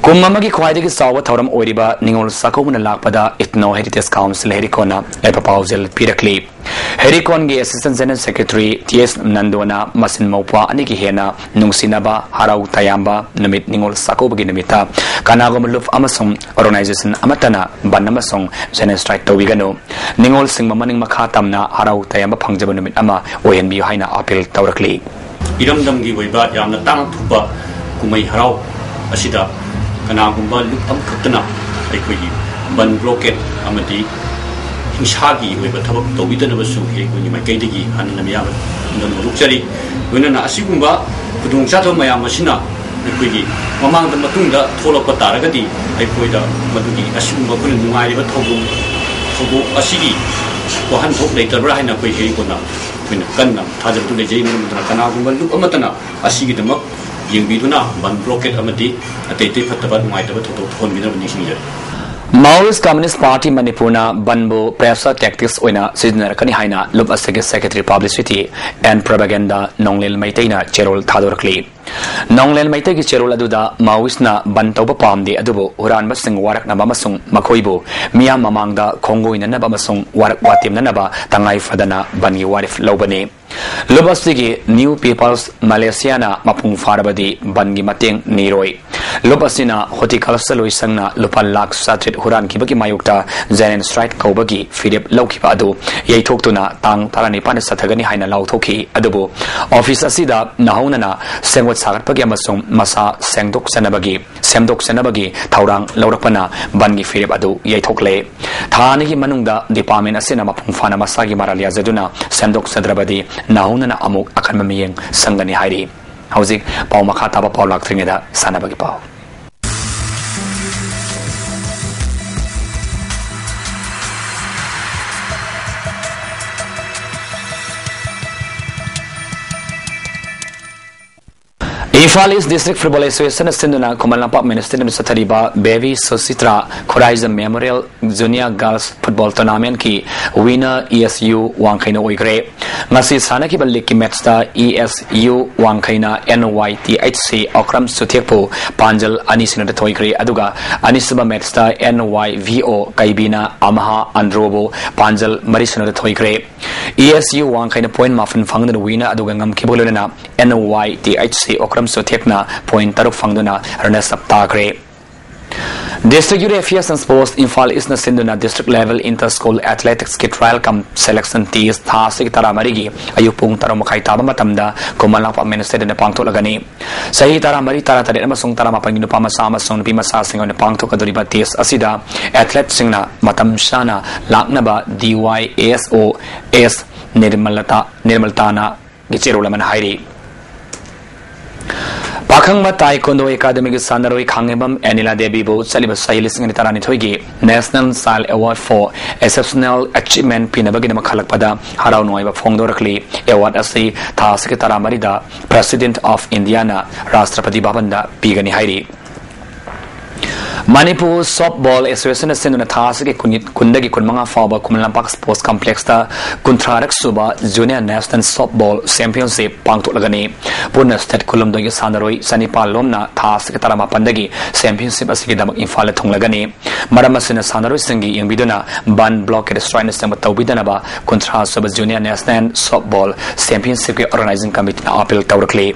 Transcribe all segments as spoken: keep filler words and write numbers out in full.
ꯀꯨꯝ ꯑꯃꯒꯤ ꯈ꯭ꯋꯥꯏꯗꯒꯤ ꯆꯥꯎꯕ ꯊꯧꯔꯝ ꯑꯣꯏꯔꯤꯕ ꯅꯤꯉꯣꯜ ꯆꯥꯛꯀꯧꯕꯅ ꯂꯥꯛꯄꯗ Ethno Heritage Council ꯍꯦꯔꯤꯀꯣꯟꯅ ꯌꯥꯏꯐ ꯄꯥꯎꯖꯦꯜ ꯄꯤꯔꯛꯂꯤ꯫ ꯍꯦꯔꯤꯀꯣꯟꯒꯤ Assistant General Secretary T S ꯅꯟꯗꯣꯅ ꯃꯆꯤꯟ ꯃꯧꯄ꯭ꯋꯥ ꯑꯅꯤꯒꯤ ꯍꯦꯟꯅ ꯅꯨꯡꯁꯤꯅꯕ ꯍꯔꯥꯎ ꯇꯌꯥꯝꯕ ꯅꯨꯃꯤꯠ ꯅꯤꯉꯣꯜ ꯆꯥꯛꯀꯧꯕꯒꯤ ꯅꯨꯃꯤꯠꯇ ꯀꯅꯥꯒꯨꯝꯕ ꯂꯨꯞ ꯑꯃꯁꯨꯡ organization ꯑꯃꯠꯇꯅ ꯕꯟ ꯑꯃꯁꯨꯡ general strike ꯇꯧꯕꯤꯒꯅꯨ꯫ ꯅꯤꯉꯣꯜꯁꯤꯡꯕꯨ ꯃꯅꯤꯡ ꯃꯈꯥ ꯇꯝꯅ ꯍꯔꯥꯎ ꯇꯌꯥꯝꯕ ꯐꯪꯖꯕ ꯅꯨꯃꯤꯠ ꯑꯃ ꯑꯣꯏꯍꯟꯕꯤꯌꯨ ꯍꯥꯏꯅ appeal ꯇꯧꯔꯛꯂꯤ꯫ ꯏꯔꯝꯗꯝꯒꯤ ꯑꯣꯏꯕ ꯌꯥꯝꯅ ꯇꯥꯡꯅ ꯊꯣꯛꯄ ꯀꯨꯝꯍꯩ ꯍꯔꯥꯎ ꯑꯁꯤꯗ ꯀꯅꯥꯒꯨꯝꯕ ꯂꯨꯞ ꯑꯃꯈꯛꯇꯅ ꯑꯩꯈꯣꯏꯒꯤ ꯕꯟ blockade ꯑꯃꯗꯤ ꯍꯤꯡꯁꯥꯒꯤ ꯑꯣꯏꯕ ꯊꯕꯛ ꯇꯧꯕꯤꯗꯅꯕꯁꯨ ꯑꯩꯈꯣꯏꯒꯤ ꯃꯥꯏꯀꯩꯗꯒꯤ ꯍꯟꯅ ꯃꯤꯌꯥꯝꯗ ꯐꯣꯡꯗꯣꯛꯆꯔꯤ꯫ ꯂꯣꯏꯅꯅ ꯑꯁꯤꯒꯨꯝꯕ ꯈꯨꯗꯣꯡꯆꯥꯗꯕ ꯃꯌꯥꯝ ꯑꯁꯤꯅ ꯑꯩꯈꯣꯏꯒꯤ ꯃꯃꯥꯡꯗ ꯃꯇꯨꯡꯗ ꯊꯣꯛꯂꯛꯄ ꯇꯥꯔꯒꯗꯤ ꯑꯩꯈꯣꯏꯗ ꯃꯗꯨꯒꯤ ꯑꯁꯤꯒꯨꯝꯕ ꯑꯩꯈꯣꯏꯅ ꯅꯨꯡꯉꯥꯏꯔꯤꯕ ꯊꯧꯗꯣꯛ ꯊꯧꯗꯣꯛ ꯑꯁꯤꯒꯤ ꯋꯥꯍꯟꯊꯣꯛ ꯂꯩꯇꯕ꯭ꯔꯥ ꯍꯥꯏꯅ ꯑꯩꯈꯣꯏ ꯍꯦꯔꯤꯀꯣꯟꯅ ꯑꯩꯈꯣꯏꯅ ꯀꯟꯅ ꯊꯥꯖꯕꯗꯨ ꯂꯩꯖꯩ꯫ ꯃꯔꯝ ꯑꯗꯨꯅ ꯀꯅꯥꯒꯨꯝꯕ ꯂꯨꯞ ꯑꯃꯠꯇꯅ ꯑꯁꯤꯒꯤꯗꯃꯛ ꯌꯦꯡꯕꯤꯗꯨꯅ ꯕꯟ blockade ꯑꯃꯗꯤ ꯑꯇꯩ ꯑꯇꯩ ꯐꯠꯇꯕ ꯅꯨꯡꯉꯥꯏꯇꯕ ꯊꯧꯗꯣꯛ ꯊꯣꯛꯍꯟꯕꯤꯗꯅꯕ ꯅꯤꯡꯁꯤꯡꯖꯔꯤ꯫ Maoist Communist Party ꯃꯅꯤꯄꯨꯔꯅ ꯕꯟꯕꯨ pressure tactics ꯑꯣꯏꯅ ꯁꯤꯖꯤꯟꯅꯔꯛꯀꯅꯤ ꯍꯥꯏꯅ ꯂꯨꯞ ꯑꯁꯤꯒꯤ Secretary Publicity and Propaganda ꯅꯣꯡꯂꯦꯜ ꯃꯩꯇꯩꯅ ꯆꯦꯔꯣꯜ ꯊꯥꯗꯣꯔꯛꯂꯤ꯫ ꯅꯣꯡꯂꯦꯟ ꯃꯩꯇꯩꯒꯤ ꯆꯦꯔꯣꯜ ꯑꯗꯨꯗ ꯃꯥꯑꯣꯏꯁꯅ ꯕꯟ ꯇꯧꯕ ꯄꯥꯝꯗꯦ, ꯑꯗꯨꯕꯨ ꯍꯨꯔꯥꯟꯕꯁꯤꯡ ꯋꯥꯔꯛꯅꯕ ꯑꯃꯁꯨꯡ ꯃꯈꯣꯏꯕꯨ ꯃꯤꯌꯥꯝ ꯃꯃꯥꯡꯗ ꯈꯣꯡꯒꯣꯏꯅꯅꯕ ꯑꯃꯁꯨꯡ ꯋꯥꯔꯛ ꯋꯥꯇꯦꯝꯅꯅꯕ ꯇꯉꯥꯏ ꯐꯗꯅ ꯕꯟꯒꯤ ꯋꯥꯔꯦꯞ ꯂꯧꯕꯅꯤ꯫ ꯂꯨꯞ ꯑꯁꯤꯒꯤ New People's Militiaꯅ ꯃꯄꯨꯡ ꯐꯥꯔꯕꯗꯤ ꯕꯟꯒꯤ ꯃꯇꯦꯡ ꯅꯤꯔꯣꯏ꯫ ꯂꯨꯞ ꯑꯁꯤꯅ horticulture ꯂꯣꯏꯁꯪꯅ ꯂꯨꯄꯥ ꯂꯥꯈ ꯆꯥꯇ꯭ꯔꯦꯠ ꯍꯨꯔꯥꯟꯈꯤꯕꯒꯤ ꯃꯥꯌꯣꯛꯇ general strike ꯀꯧꯕꯒꯤ ꯐꯤꯔꯦꯞ ꯂꯧꯈꯤꯕ ꯑꯗꯨ ꯌꯩꯊꯣꯛꯇꯨꯅ ꯇꯥꯡ ꯇꯔꯥꯅꯤꯄꯥꯟꯗ ꯆꯠꯊꯒꯅꯤ ꯍꯥꯏꯅ ꯂꯥꯎꯊꯣꯛꯈꯤ꯫ ꯑꯗꯨꯕꯨ office ꯑꯁꯤꯗ ꯅꯧꯍꯧꯅꯅ ꯁꯦꯝꯒꯠ ꯁꯥꯒꯠꯄꯒꯤ ꯑꯃꯁꯨꯡ ꯃꯁꯥ ꯁꯦꯡꯗꯣꯛꯆꯅꯕꯒꯤ, ꯁꯦꯝꯗꯣꯛꯆꯅꯕꯒꯤ ꯊꯧꯔꯥꯡ ꯂꯧꯔꯛꯄꯅ ꯕꯟꯒꯤ ꯐꯤꯔꯦꯞ ꯑꯗꯨ ꯌꯩꯊꯣꯛꯂꯦ꯫ ꯊꯥ ꯑꯅꯤꯒꯤ ꯃꯅꯨꯡꯗ department ꯑꯁꯤꯅ ꯃꯄꯨꯡ ꯐꯥꯅ ꯃꯁꯥꯒꯤ ꯃꯔꯥꯜ ꯌꯥꯖꯗꯨꯅ ꯁꯦꯝꯗꯣꯛꯆꯗ꯭ꯔꯕꯗꯤ ꯅꯧꯍꯧꯅꯅ ꯑꯃꯨꯛ ꯑꯀꯟꯕ ꯃꯤꯠꯌꯦꯡ ꯆꯪꯒꯅꯤ ꯍꯥꯏꯔꯤ꯫ ꯍꯧꯖꯤꯛ ꯄꯥꯎ ꯃꯈꯥ ꯇꯥꯕ ꯄꯥꯎ ꯂꯥꯛꯇ꯭ꯔꯤꯉꯩꯗ ꯁꯥꯟꯅꯕꯒꯤ ꯄꯥꯎ꯫ Imphal East District Football Association ꯅ ꯁꯤꯟꯗꯨꯅ ꯈꯨꯃꯟ ꯂꯝꯄꯥꯛ ꯃꯤꯅꯤ ꯁ꯭ꯇꯦꯗꯤꯌꯝꯗ ꯆꯠꯊꯔꯤꯕ Bebi Sushitra Khuraijam memorial junior girls football ꯇꯣꯔꯅꯥꯃꯦꯟꯠꯀꯤ ꯋꯤꯅꯔ ꯏ ꯑꯦꯁ ꯌꯨ ꯋꯥꯡꯈꯩꯅ ꯑꯣꯏꯈ꯭ꯔꯦ꯫ ꯉꯁꯤ ꯁꯥꯟꯅꯈꯤꯕ ꯂꯤꯒꯀꯤ ꯃꯦꯠꯁꯇ ꯏ ꯑꯦꯁ ꯌꯨ ꯋꯥꯡꯈꯩꯅ N Y T H C Okram ꯆꯨꯊꯦꯛꯄꯨ ꯄꯥꯟꯖꯜ ꯑꯅꯤ ꯁꯤꯅꯣꯗ ꯊꯣꯏꯈ꯭ꯔꯦ꯫ ꯑꯗꯨꯒ ꯑꯅꯤꯁꯨꯕ ꯃꯦꯠꯁꯇ ꯑꯦꯟ ꯋꯥꯏ ꯚꯤ ꯑꯣ ꯀꯩꯕꯤꯅ ꯑꯃꯍꯥ ꯑꯟꯗ꯭ꯔꯣꯕꯨ ꯄꯥꯟꯖꯜ ꯃꯔꯤ ꯁꯤꯅꯣꯗ ꯊꯣꯏꯈ꯭ꯔꯦ꯫ ꯏ ꯑꯦꯁ ꯌꯨ ꯋꯥꯡꯈꯩꯅ ꯄꯣꯏꯟꯠ ꯃꯥꯄꯟ ꯐꯪꯗꯨꯅ ꯋꯤꯅꯔ ꯑꯗꯨꯒ ꯉꯝꯈꯤꯕꯒ ꯂꯣꯏꯅꯅ and Y T H C Okram ꯆꯨꯊꯦꯛꯅ point ꯇꯔꯨꯛ ꯐꯪꯗꯨꯅ ꯔꯅꯔꯁ ꯑꯞ ꯇꯥꯈ꯭ꯔꯦ꯫ District Youth Affairs and Sports Imphal East ꯅ ꯁꯤꯟꯗꯨꯅ district level inter school athletics ꯀꯤ trial cum selection test ꯊꯥ ꯑꯁꯤꯒꯤ ꯇꯔꯥꯃꯔꯤꯒꯤ ꯑꯌꯨꯛ ꯄꯨꯡ ꯇꯔꯨꯛ ꯃꯈꯥꯏ ꯇꯥꯕ ꯃꯇꯝꯗ ꯈꯨꯃꯟ ꯂꯝꯄꯥꯛ ꯃꯤꯅꯤ ꯁ꯭ꯇꯦꯗꯤꯌꯝꯗ ꯄꯥꯡꯊꯣꯛꯂꯒꯅꯤ꯫ ꯆꯍꯤ ꯇꯔꯥꯃꯔꯤ, ꯇꯔꯥꯇꯔꯦꯠ ꯑꯃꯁꯨꯡ ꯇꯔꯥꯃꯥꯄꯟꯒꯤ ꯅꯨꯄꯥ ꯃꯆꯥ ꯑꯃꯁꯨꯡ ꯅꯨꯄꯤ ꯃꯆꯥꯁꯤꯡ ꯑꯣꯏꯅ ꯄꯥꯡꯊꯣꯛꯀꯗꯧꯔꯤꯕ test ꯑꯁꯤꯗ athleteꯁꯤꯡꯅ ꯃꯇꯝ ꯆꯥꯅ ꯂꯥꯛꯅꯕ ꯗꯤ ꯋꯥꯏ ꯑꯦꯁ ꯑꯣ ꯑꯦꯁ ꯅꯤꯔꯃꯂꯇꯥ, ꯅꯤꯔꯃꯂꯇꯥꯅ ꯒꯤ ꯆꯦꯔꯣꯜ ꯑꯃꯅ ꯍꯥꯏꯔꯤ꯫ ꯄꯥꯈꯪꯕ ꯇꯥꯏꯀꯣꯟꯗꯣ ꯑꯦꯀꯥꯗꯃꯤꯒꯤ ꯁꯥꯟꯅꯔꯣꯏ ꯈꯥꯡꯉꯦꯝꯕꯝ ꯑꯦꯅꯤꯂꯥ ꯗꯦꯕꯤꯕꯨ ꯆꯠꯂꯤꯕ ꯆꯍꯤ ꯂꯤꯁꯤꯡ ꯑꯅꯤ ꯇꯔꯥꯅꯤꯊꯣꯏꯒꯤ National Child Award for Exceptional Achievement ꯄꯤꯅꯕꯒꯤꯗꯃꯛ ꯈꯜꯂꯛꯄꯗ ꯍꯔꯥꯎ ꯅꯨꯡꯉꯥꯏꯕ ꯐꯣꯡꯗꯣꯔꯛꯂꯤ꯫ Award ꯑꯁꯤ ꯊꯥ ꯑꯁꯤꯒꯤ ꯇꯔꯥꯃꯔꯤꯗ President of Indiaꯅ ꯔꯥꯁꯇ꯭ꯔꯄꯇꯤ ꯚꯕꯟꯗ ꯄꯤꯒꯅꯤ ꯍꯥꯏꯔꯤ꯫ ꯃꯅꯤꯄꯨꯔ Softball Associationꯅ ꯁꯤꯟꯗꯨꯅ ꯊꯥ ꯑꯁꯤꯒꯤ ꯀꯨꯟ, ꯀꯨꯟꯗꯒꯤ ꯀꯨꯟꯃꯉꯥ ꯐꯥꯎꯕ ꯈꯨꯃꯟ ꯂꯝꯄꯥꯛ Sports Complexꯇ ꯀꯨꯟꯊ꯭ꯔꯥꯔꯛ ꯁꯨꯕ Junior National Softball Championship ꯄꯥꯡꯊꯣꯛꯂꯒꯅꯤ꯫ ꯄꯨꯟꯅ state ꯀꯨꯟꯍꯨꯝꯗꯣꯏꯒꯤ ꯁꯥꯟꯅꯔꯣꯏ ꯆꯅꯤꯄꯥꯜ ꯂꯣꯝꯅ ꯊꯥ ꯑꯁꯤꯒꯤ ꯇꯔꯥꯃꯥꯄꯟꯗꯒꯤ championship ꯑꯁꯤꯒꯤꯗꯃꯛ ꯏꯝꯐꯥꯜꯗ ꯊꯨꯡꯂꯒꯅꯤ꯫ ꯃꯔꯝ ꯑꯁꯤꯅ ꯁꯥꯟꯅꯔꯣꯏꯁꯤꯡꯒꯤ ꯌꯦꯡꯕꯤꯗꯨꯅ ꯕꯟ, blockade, strikeꯅꯆꯤꯡꯕ ꯇꯧꯕꯤꯗꯅꯕ ꯀꯨꯟꯊ꯭ꯔꯥ ꯁꯨꯕ Junior National Softball Championshipꯀꯤ organizing committeeꯅ appeal ꯇꯧꯔꯛꯂꯤ꯫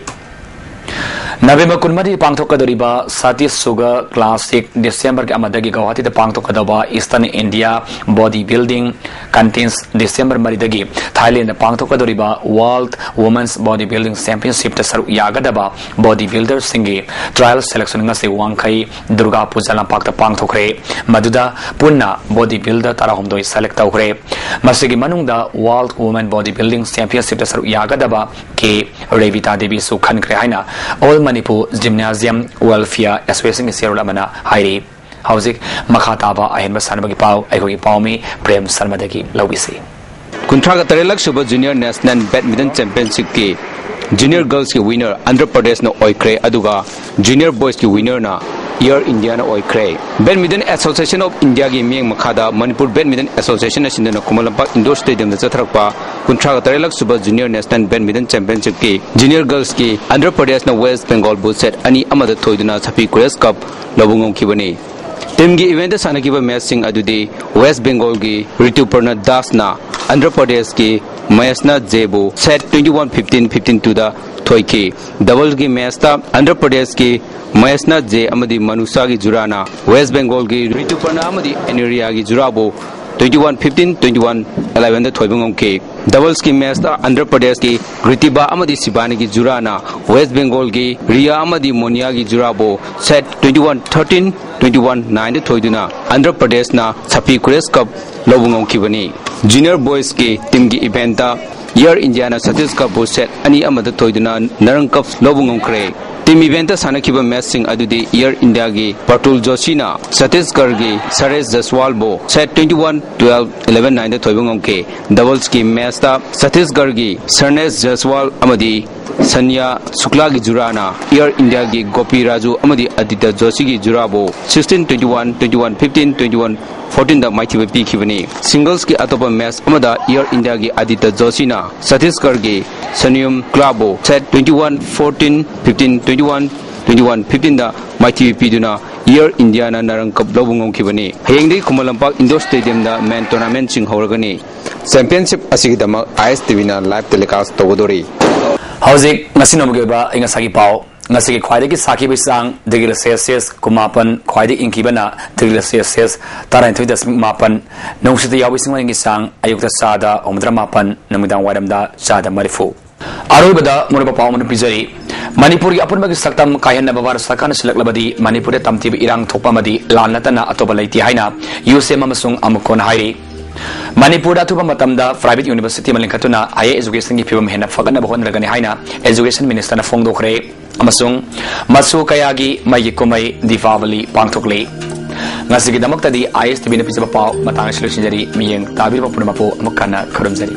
ꯅꯕꯦꯝꯕꯔ ꯀꯨꯟꯃꯔꯤ ꯄꯥꯡꯊꯣꯛꯀꯗꯧꯔꯤꯕ ꯁꯇꯤꯁ ꯁꯨꯒ ꯀ꯭ꯂꯥꯁꯤꯛ ꯗꯤꯁꯦꯝꯕꯔꯒꯤ ꯑꯃꯗꯒꯤ ꯒꯧꯍꯥꯇꯤꯗ ꯄꯥꯡꯊꯣꯛꯀꯗꯧꯕ Eastern India Body Building Contest ꯗꯤꯁꯦꯝꯕꯔ ꯃꯔꯤꯗꯒꯤ ꯊꯥꯏꯂꯦꯟꯗ ꯄꯥꯡꯊꯣꯛꯀꯗꯧꯔꯤꯕ World Women's Body Building Championshipꯇ ꯁꯔꯨꯛ ꯌꯥꯒꯗꯕ body builderꯁꯤꯡꯒꯤ trial selection ꯉꯁꯤ ꯋꯥꯡꯈꯩ ꯗꯨꯔꯒꯥ ꯄꯨꯖꯥ ꯂꯝꯄꯥꯛꯇ ꯄꯥꯡꯊꯣꯛꯈ꯭ꯔꯦ꯫ ꯃꯗꯨꯗ ꯄꯨꯟꯅ body builder ꯇꯔꯥꯍꯨꯝꯗꯣꯏ select ꯇꯧꯈ꯭ꯔꯦ꯫ ꯃꯁꯤꯒꯤ ꯃꯅꯨꯡꯗ World Women Body Building Championshipꯇ ꯁꯔꯨꯛ ꯌꯥꯒꯗꯕ ꯀꯦ ꯔꯦꯕꯤꯇꯥ ꯗꯦꯕꯤꯁꯨ ꯈꯟꯈ꯭ꯔꯦ ꯍꯥꯏꯅ All Manipur Gymnasium Welfare Associationꯒꯤ ꯆꯦꯔꯣꯜ ꯑꯃꯅ ꯍꯥꯏꯔꯤ꯫ ꯍꯧꯖꯤꯛ ꯃꯈꯥ ꯇꯥꯕ ꯑꯍꯦꯟꯕ ꯁꯥꯟꯅꯕꯒꯤ ꯄꯥꯎ ꯑꯩꯈꯣꯏꯒꯤ ꯄꯥꯎꯃꯤ ꯄ꯭ꯔꯦꯝ ꯁꯔꯃꯗꯒꯤ ꯂꯧꯕꯤꯁꯤ꯫ ꯀꯨꯟꯊ꯭ꯔꯥꯒ ꯇꯔꯦꯠꯂꯛ ꯁꯨꯕ Junior National Badminton Championshipꯀꯤ Junior Girls ꯀꯤ winner Andhra Pradesh ꯅ ꯑꯣꯏꯈ꯭ꯔꯦ, ꯑꯗꯨꯒ Junior Boys ꯀꯤ winner ꯅ Air India ꯅ ꯑꯣꯏꯈ꯭ꯔꯦ꯫ Badminton Association of India ꯒꯤ ꯃꯤꯠꯌꯦꯡ ꯃꯈꯥꯗ Manipur Badminton Association ꯅ ꯁꯤꯟꯗꯨꯅ ꯈꯨꯃꯟ ꯂꯝꯄꯥꯛ Indoor Stadium ꯗ ꯆꯠꯊꯔꯛꯄ ꯀꯨꯟꯊ꯭ꯔꯥꯒ ꯇꯔꯦꯠꯂꯛ ꯁꯨꯕ Junior National Badminton Championship ꯀꯤ Junior Girls ꯀꯤ Andhra Pradesh ꯅ West Bengal ꯕꯨ set ꯑꯅꯤ ꯑꯃꯗ ꯊꯣꯏꯗꯨꯅ Saphi Courage Cup ꯂꯧꯕ ꯉꯝꯈꯤꯕꯅꯤ꯫ Team ꯒꯤ event ꯇ ꯁꯥꯟꯅꯈꯤꯕ match ꯁꯤꯡ ꯑꯗꯨꯗꯤ West Bengal ꯒꯤ Rituparna Das ꯅ Andhra Pradesh ꯀꯤ Mayasna Jay ꯕꯨ set twenty one fifteen, fifteen two ꯗ ꯊꯣꯏꯈꯤ꯫ Double ꯒꯤ match ꯇ Andhra Pradesh ꯀꯤ Mayasna Jay ꯑꯃꯗꯤ Manusha ꯒꯤ ꯖꯨꯔꯥꯅ West Bengal ꯒꯤ Rituparna ꯑꯃꯗꯤ Anuria ꯒꯤ ꯖꯨꯔꯥꯕꯨ twenty one fifteen, twenty one eleven ꯗ ꯊꯣꯏꯕ ꯉꯝꯈꯤ꯫ Doubles ꯀꯤ match ꯇ Andhra Pradesh ꯀꯤ Gritiba ꯑꯃꯗꯤ Shivani ꯒꯤ ꯖꯨꯔꯥꯅ West Bengal ꯒꯤ Riya ꯑꯃꯗꯤ Monia ꯒꯤ ꯖꯨꯔꯥꯕꯨ set twenty one thirteen, twenty one nine ꯗ ꯊꯣꯏꯗꯨꯅ Andhra Pradesh ꯅ Saphi Courage Cup ꯂꯧꯕ ꯉꯝꯈꯤꯕꯅꯤ꯫ Junior Boys ꯀꯤ team ꯒꯤ event ꯇ Air India ꯅ Chhattisgarh ꯕꯨ set ꯑꯅꯤ ꯑꯃꯗ ꯊꯣꯏꯗꯨꯅ Narang Cup ꯂꯧꯕ ꯉꯝꯈ꯭ꯔꯦ꯫ Team event ꯇ ꯁꯥꯟꯅꯈꯤꯕ match ꯁꯤꯡ ꯑꯗꯨꯗꯤ Air India ꯒꯤ Pratul Joshi ꯅ Chhattisgarh ꯒꯤ Suresh Jaiswal ꯕꯨ set twenty one twelve, eleven nine ꯗ ꯊꯣꯏꯕ ꯉꯝꯈꯤ꯫ Doubles ꯀꯤ match ꯇ Chhattisgarh ꯒꯤ Suresh Jaiswal ꯑꯃꯗꯤ Sanya Shukla ꯒꯤ ꯖꯨꯔꯥꯅ Air India ꯒꯤ Gopi Raju ꯑꯃꯗꯤ Aditya Joshi ꯒꯤ ꯖꯨꯔꯥꯕꯨ sixteen twenty one, twenty one fifteen, twenty one fourteen ꯗ ꯃꯥꯏꯊꯤꯕ ꯄꯤꯈꯤꯕꯅꯤ꯫ Singles ꯀꯤ ꯑꯇꯣꯞꯄ match ꯑꯃꯗ Air India ꯒꯤ Aditya Joshi ꯅ Chhattisgarh ꯒꯤ Sanyam Shukla ꯕꯨ set twenty one fourteen, fifteen twenty one, twenty one fifteen ꯗ ꯃꯥꯏꯊꯤꯕ ꯄꯤꯗꯨꯅ Air India ꯅ Narang Cup ꯂꯧꯕ ꯉꯝꯈꯤꯕꯅꯤ꯫ ꯍꯌꯦꯡꯗꯒꯤ ꯈꯨꯃꯟ ꯂꯝꯄꯥꯛ Indoor Stadium ꯗ main tournament ꯁꯤꯡ ꯍꯧꯔꯒꯅꯤ꯫ Championship ꯑꯁꯤꯒꯤꯗꯃꯛ I S T V ꯅ live telecast ꯇꯧꯒꯗꯧꯔꯤ꯫ ꯍꯧꯖꯤꯛ ꯉꯁꯤ ꯅꯣꯡꯃꯒꯤ ꯑꯣꯏꯕ ꯑꯏꯪ ꯑꯁꯥꯒꯤ ꯄꯥꯎ꯫ ꯉꯁꯤꯒꯤ ꯈ꯭ꯋꯥꯏꯗꯒꯤ ꯁꯥꯈꯤꯕꯒꯤ ꯆꯥꯡ degree Celsius ꯀꯨꯟꯃꯥꯄꯟ, ꯈ꯭ꯋꯥꯏꯗꯒꯤ ꯏꯪꯈꯤꯕꯅ degree Celsius ꯇꯔꯥꯅꯤꯊꯣꯏ ꯗꯁꯃꯤꯛ ꯃꯥꯄꯟ, ꯅꯨꯡꯁꯤꯠꯇ ꯌꯥꯎꯕ ꯏꯁꯤꯡ ꯃꯅꯤꯟꯒꯤ ꯆꯥꯡ ꯑꯌꯨꯛꯇ ꯆꯥꯗ ꯍꯨꯝꯐꯨꯇꯔꯥ ꯃꯥꯄꯟ, ꯅꯨꯃꯤꯗꯥꯡ ꯋꯥꯏꯔꯝꯗ ꯆꯥꯗ ꯃꯔꯤꯐꯨ꯫ ꯑꯔꯣꯏꯕꯗ ꯃꯔꯨꯑꯣꯏꯕ ꯄꯥꯎ ꯑꯃ ꯄꯤꯖꯔꯤ꯫ ꯃꯅꯤꯄꯨꯔꯒꯤ ꯑꯄꯨꯟꯕꯒꯤ ꯁꯛꯇꯝ ꯀꯥꯏꯍꯟꯅꯕ ꯚꯥꯔꯠ ꯁꯔꯀꯥꯔꯅ ꯁꯤꯜꯂꯛꯂꯕꯗꯤ ꯃꯅꯤꯄꯨꯔꯗ ꯇꯝꯊꯤꯕ ꯏꯔꯥꯡ ꯊꯣꯛꯄ ꯑꯃꯗꯤ ꯂꯥꯟ ꯅꯠꯇꯅ ꯑꯇꯣꯞꯄ ꯂꯩꯇꯦ ꯍꯥꯏꯅ ꯌꯨ ꯁꯤ ꯑꯦꯝ ꯑꯃꯁꯨꯡ ꯑꯃꯨꯛ ꯍꯟꯅ ꯍꯥꯏꯔꯤ꯫ ꯃꯅꯤꯄꯨꯔꯗ ꯑꯊꯨꯕ ꯃꯇꯝꯗ private university ꯑꯃ ꯂꯤꯡꯈꯠꯇꯨꯅ higher education ꯒꯤ ꯐꯤꯕꯝ ꯍꯦꯟꯅ ꯐꯒꯠꯅꯕ ꯍꯣꯠꯅꯔꯒꯅꯤ ꯍꯥꯏꯅ education minister ꯅ ꯐꯣꯡꯗꯣꯛꯈ꯭ꯔꯦ꯫ ꯑꯃꯁꯨꯡ ꯃꯆꯨ ꯀꯌꯥꯒꯤ ꯃꯩꯒꯤ ꯀꯨꯝꯍꯩ Deepavali ꯄꯥꯡꯊꯣꯛꯂꯤ꯫ ꯉꯁꯤꯒꯤꯗꯃꯛꯇꯗꯤ I S T V ꯅ ꯄꯤꯖꯕ ꯄꯥꯎ ꯃꯇꯥꯡ ꯑꯁꯤꯗ ꯂꯣꯏꯁꯤꯟꯖꯔꯤ꯫ ꯃꯤꯠꯌꯦꯡ ꯇꯥꯕꯤꯔꯤꯕ ꯄꯨꯝꯅꯃꯛꯄꯨ ꯑꯃꯨꯛ ꯍꯟꯅ ꯈꯨꯔꯨꯝꯖꯔꯤ꯫